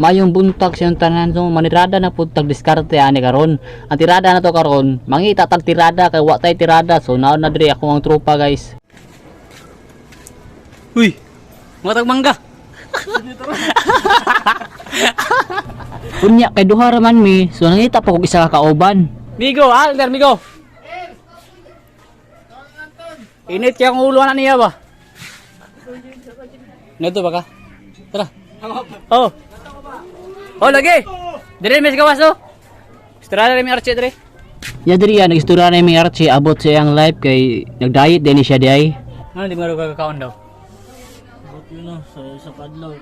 Mayong buntag siyang tanan, so manirada na pud tag diskarte ani karon. Ang tirada na to karon, mangita tag tirada kay wa tay tirada. So naon na diri ako ang tropa, guys. Uy! Mga tag mangga! Unya kay duha ra man mi, so nangita pa kog isa ka kauban. Migo, Alder, Migo! Init kaya ang ulo na niya ba? Nito ba ka? Tara. Oh. Oh, lagi. Dire mes gawas oh. Istorya na mi Archie dire. Ya diri ya nagistorya na mi Archie abot sa iyang life kay nag-diet din ni siya diay. Ano di mo kakaon daw? Abot yun na, sa isa kadlaw.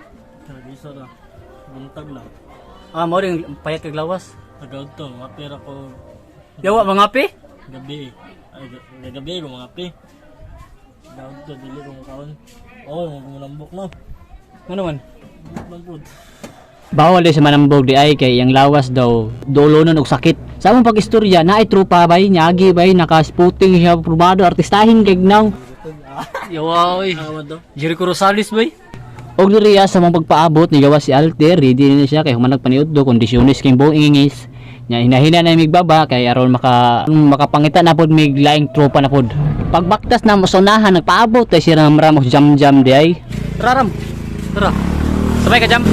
Kag isa ra. Buntag lang. Ah, mo rin payat kag lawas. Tagad to, mga pera ko Yawa mga pi. gabi. Ay, gabi ko mga pi. Tagad to, dili ko makaon. Oo, oh, mulambok no. Ano man? Buk man pud. Bawal di sa manambog di ay kay iyang lawas daw dulo nun og sakit. Sa among pag-istorya naay tropa bay, nyagi bay, naka-spooting siya probado artistahin kay gnaw. Yawa oy. Awad daw. Jericho Rosales bay. Og diri sa among pagpaabot ni gawas si Alter, ready na siya kay human nagpaniudto kondisyonis kay buong ingis. Nya hinahina na mig baba kay aron makapangita na pod mig laing tropa na pod. Pagbaktas na mo sa unahan nagpaabot ay si Ramram og jam-jam di ay. Tara Ram. Tara. Sabay ka jam.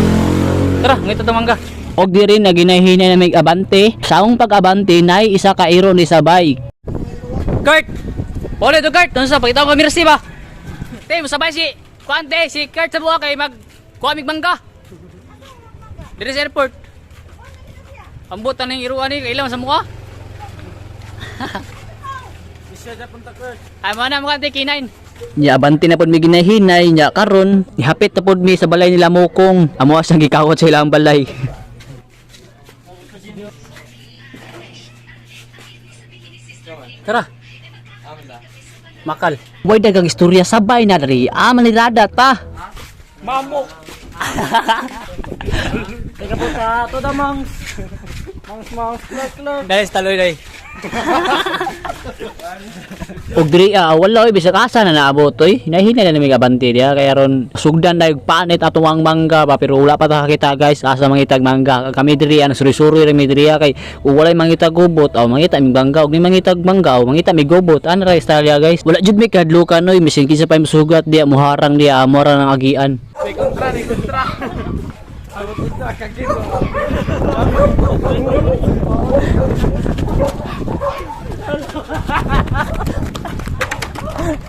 Tara, ngito to mangga. Og diri na ginahinay na mig abante. Sa among pag-abante nay isa ka iro ni sabay. Kurt! Pole to Kurt, unsa pakita ko mercy ba? Te, musabay si kuan te, si Kurt sa buha kay mag kuha mig mangga. Dire sa airport. Ambot aning iruan ni kailan sa mukha. Isa dyan punta Kurt. Ay mo na mga te K9. Nya abante na pod mi ginahinay nya karon ihapit na pod mi sa balay nila Mokong. Amo asang gikawat sa ilang balay. Tara. Makal. Way dagang istorya sabay na diri. Ah, manirada ta. Mamo! Teka po sa to da mangs. Mangs mangs klak klak. Dali sa taloy dai. Og diri wala oy bisag asa na naabot oy. Hinahinay na mi abante diya kay aron sugdan na yung panit ato ang mangga ba pero wala pa ta kakita, guys, asa mangitag mangga. Kami diri ang suri-suri ra mi diri kay kung walay mangitag gubot aw mangita mig mangga og ni mangitag mangga aw mangita mig gubot. Ana ra style ya, guys. Wala jud mi kadlukan oy bisan kinsa pa musugat diya muharang diya amo ra nang agian.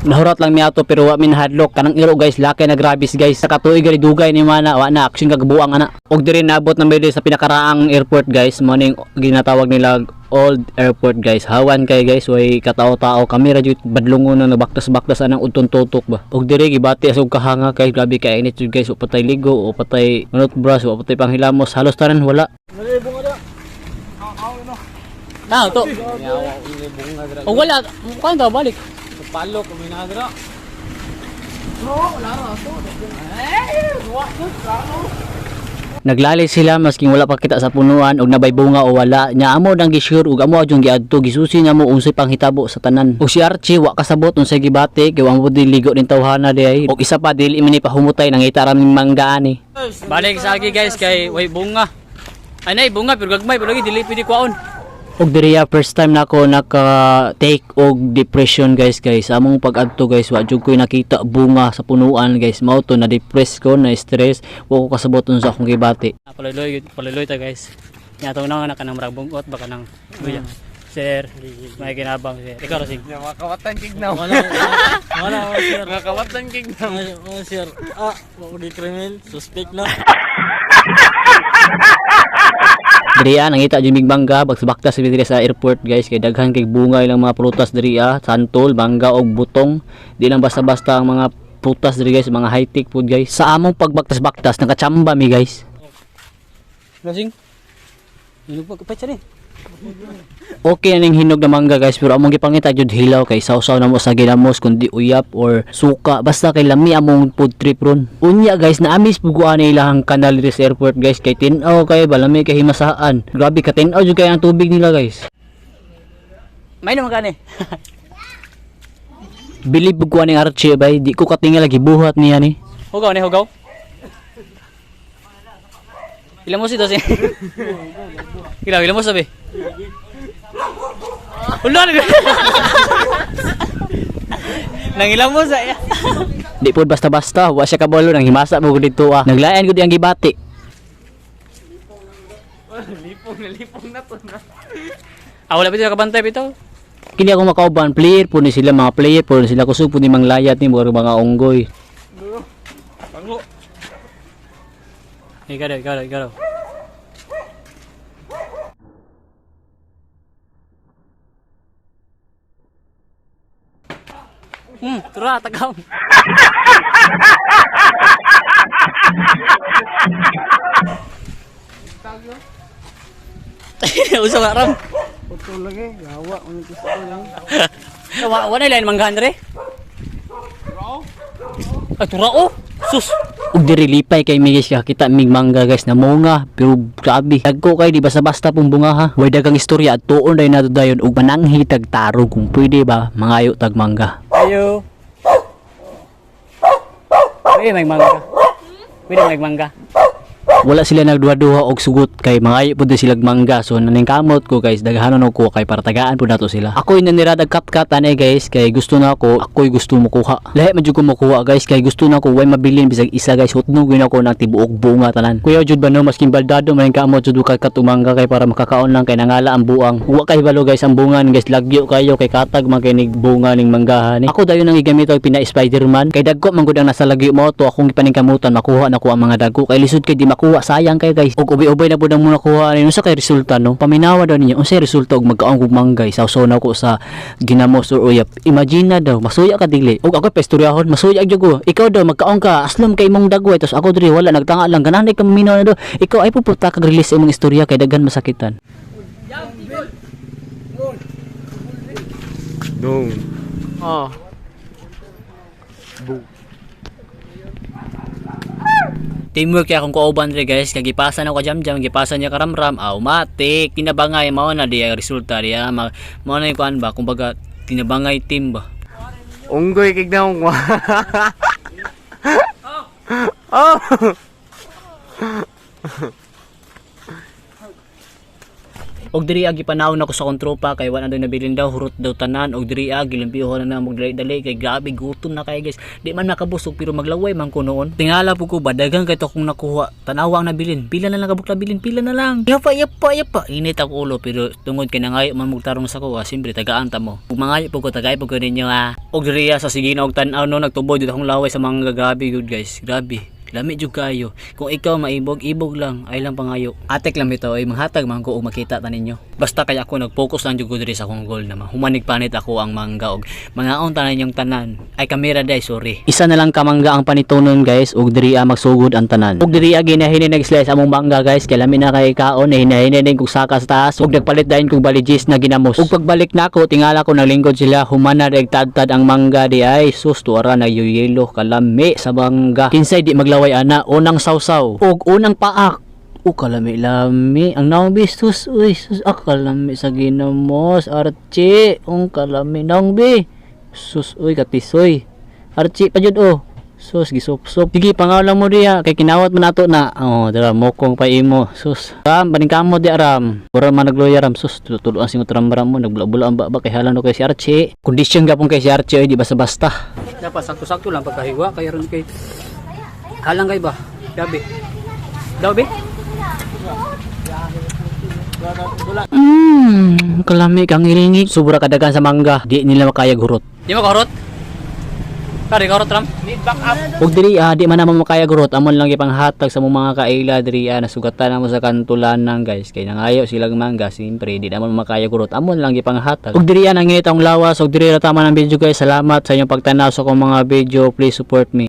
Nahurat lang mi ato pero wa mi nahadlok kanang iro, guys, laki na grabis, guys. Sa katuig gani dugay ni mana wa na action kagbuang ana. Og diri nabot na mi diri sa pinakaraang airport, guys, mo ning ginatawag nila old airport, guys. Hawan kay, guys, way katao-tao, kami ra jud badlongon na nagbaktas-baktas anang udtong tutok ba. Og diri gibati asog kahanga kay grabe kay init jud, guys, wa patay ligo, wa patay brush, wa patay panghilamos, halos tanan wala. Na to. O wala, kuan daw balik. Palo ko may nadra. Naglali sila masking wala pa kita sa punuan og nabay bunga o wala. Nya amo nang gisure ug amo adyong giadto gisusi namo unsay panghitabo sa tanan. Ug si Archie wa kasabot unsay gibati kay wa mo ligo ning tawhana di ay. Og isa pa dili man ni pahumutay nangita ra ning mangga ani. Balik sa agi, guys, kay way bunga. Ay nay bunga pero gagmay pero lagi dili pwede kuwaon. Og diriya first time na ako naka take og depression, guys. Guys, among pag-adto, guys, wa jud ko'y nakita bunga sa punuan, guys. Mao to na depress ko, na stress, wa ko kasabot unsa akong gibati. Ah, Paloy-loy, paloy-loy ta, guys. Nya to na nga kanang murag bungot baka nang luya. Sir, may kinabang sir. Ikaw Rosing. Mga kawatan kignaw. Wala, wala, wala, sir. Mga kawatan kignaw. Ay, oh, sir. Ah, wako di kriminal. Suspect na. Diriya nangita jud mig mangga bagsbakta sa diri sa airport, guys, kay daghan kay bunga ilang mga prutas diri, santol, mangga og butong. Di lang basta-basta ang mga prutas diri, guys, mga high-tech food, guys. Sa among pagbaktas-baktas nakachamba mi, guys. Rosing. Hinog pa kapatid ni. Okay na ning hinog na mangga, guys, pero among gipangita jud hilaw kay sawsaw na mo sa ginamos kundi uyap or suka basta kay lami among food trip ron. Unya, guys, naamis puguan na ilahang kanal diri sa airport, guys, kay tin-aw kay balami kay himasaan. Grabe ka tin-aw jud kay ang tubig nila, guys. May naman kani. Bilib ko ni Archie bay, di ko katingal lagi buhat niya ni. Hugaw ni hugaw. Ilan mo si Dosi? Ilan, ilan mo sabi? Ulo na. Nang ilan mo sa Di po basta-basta, wa siya kabalo nang himasa mo gud dito ah. Naglayan gud ang gibati. Lipong na lipong na to na. Ah, wala bitaw kabantay bitaw. Kini ako makauban, player po ni sila, mga player po ni sila kusog po ni manglayat ni mga mga unggoy. Pango. Ikaw daw, ikaw daw, ikaw daw. Tura, tagam. Usa ka ram. Putol lagi, gawa mo gusto lang. Wa wa na lain manggahan re. Ay turao. Sus. Ug diri lipay kay mi guys kakita mig mangga guys na munga pero grabe. Dagko kay di basta-basta pong bunga ha. Way dagang istorya at tuon day nato dayon ug mananghi tag tarong kung pwede ba mangayo tag mangga. Ayo. Pwede may mangga. Pwede may mangga. Wala sila nagduha-duha og sugot kay mangayo pud silag mangga, so naningkamot ko guys, daghanon og kuha kay para tagaan pud nato sila. Ako'y naniradag katkat ani guys kay gusto na ako, ako'y gusto mokuha. Lahi man jud ko mokuha guys kay gusto na ko way mabilin bisag isa guys, hutnog gyud ako ng tibuok bunga tanan. Kuya jud ba no, maskin baldado man kamot jud katkat og mangga kay para makakaon lang kay nangala ang buang. Wa kay balo guys ang bunga ni guys, lagyo kayo kay katag man kay nig bunga ning manggahan ni. Ako dayon ang gigamit og pina Spiderman kay dagko man gud ang nasa lagyo mo to akong gipaningkamutan makuha na ko ang mga dagko kay lisod kay di makuha, sayang kay guys. Og ubay-ubay na pud ang muna kuha ni, unsa kay resulta no? Paminawa daw ninyo unsay resulta og magkaon kog mangga, isawsaw na ko sa ginamos or uyap. Imagine na daw masuya ka dili. Og ako paistoryahon masuya gyud ko. Ikaw daw magkaon ka aslom kay imong dagway, tapos ako diri wala nagtanga lang ganahan ka maminaw na daw. Ikaw ay pupunta kag release sa imong istorya kay daghan masakitan. Dong. Oh. Teamwork kaya akong kauban dre guys, kay gipasa na ko jam-jam, gipasa niya karamram, automatic tinabangay mao na di ang resulta diya. Mao na yung kuan ba, kumbaga tinabangay team ba. Unggoy kignaw ko. Oh. Og diri agi panawon ako sa akong tropa kay wala daw nabilin daw, hurot daw tanan. Og diri agi limpiho na na dali kay grabe gutom na kay guys. Di man nakabusog pero maglaway man ko noon. Tingala po ko ba daghang kay to akong nakuha. Tanawa ang nabilin. Pila na lang kabuk nabilin, pila na lang. Yapa yapa yapa. Init ako ulo pero tungod kay nangayo man mugtarong sa ko, ah, siyempre tagaan ta mo. Ug mangayo po ko tagay po ko ninyo ha. Og diri ah, sa sige na og tan-aw no nagtuboy dito akong laway sa mga grabe good guys. Grabe. Lami jud kayo. Kung ikaw maibog, ibog lang, ay lang pangayo. Atek lang bitaw ay manghatag man ko og makita ta ninyo. Basta kay ako nag-focus lang jud ko diri sa akong goal na mahumanig panit ako ang mangga og mangaon tanan yung tanan. Ay kamera day, sorry. Isa na lang ka mangga ang panitunon guys og diri ah, magsugod ang tanan. Og diri ah, ginahini nag-slice among mangga guys kay lami na kay kaon, hinahini din kog saka sa taas og nagpalit dayon kog balijis na ginamos. Og pagbalik nako tingala ko naglingkod sila humana reg tadtad ang mangga di ay sus tuara na yuyelo kalami sa mangga. Kinsay di maglaway ana, unang sawsaw og unang paak. O kalami lami ang naong bi sus uy sus ah, kalami sa ginamos Archie ong kalami naong bi sus uy katisoy Archie pa jud oh sus gisop-sop sige pangalan mo diya kay kinawat man nato na oh dira mokong pa imo sus ram paningkamot di ram ora man nagloya ram sus tutulo ang singot ram ram mo nagbula-bula ang baba kay halan kay si Archie kondisyon gapon kay si Archie oy di basta-basta. Dapat sakto-sakto lang pagkahiwa kay ron kay halang kay ba. Gabi. Daw be? Kalami kang ilingig. Sobra kadagan sa mangga, di nila makaya gurot. Di mo kahurot? Kari kahurot ram? Need back up. Ug diri ah, di man naman makaya gurot, amon lang gipanghatag sa mong mga kaila diri ah, nasugatan na mo sa kantulanan guys kay nangayo silang mangga, siyempre di naman makaya gurot, amon lang gipanghatag. Ug diri ah, nanginit ang lawas, ug diri ra tama ng video guys. Salamat sa inyong pagtanaw sa akong mga video. Please support me.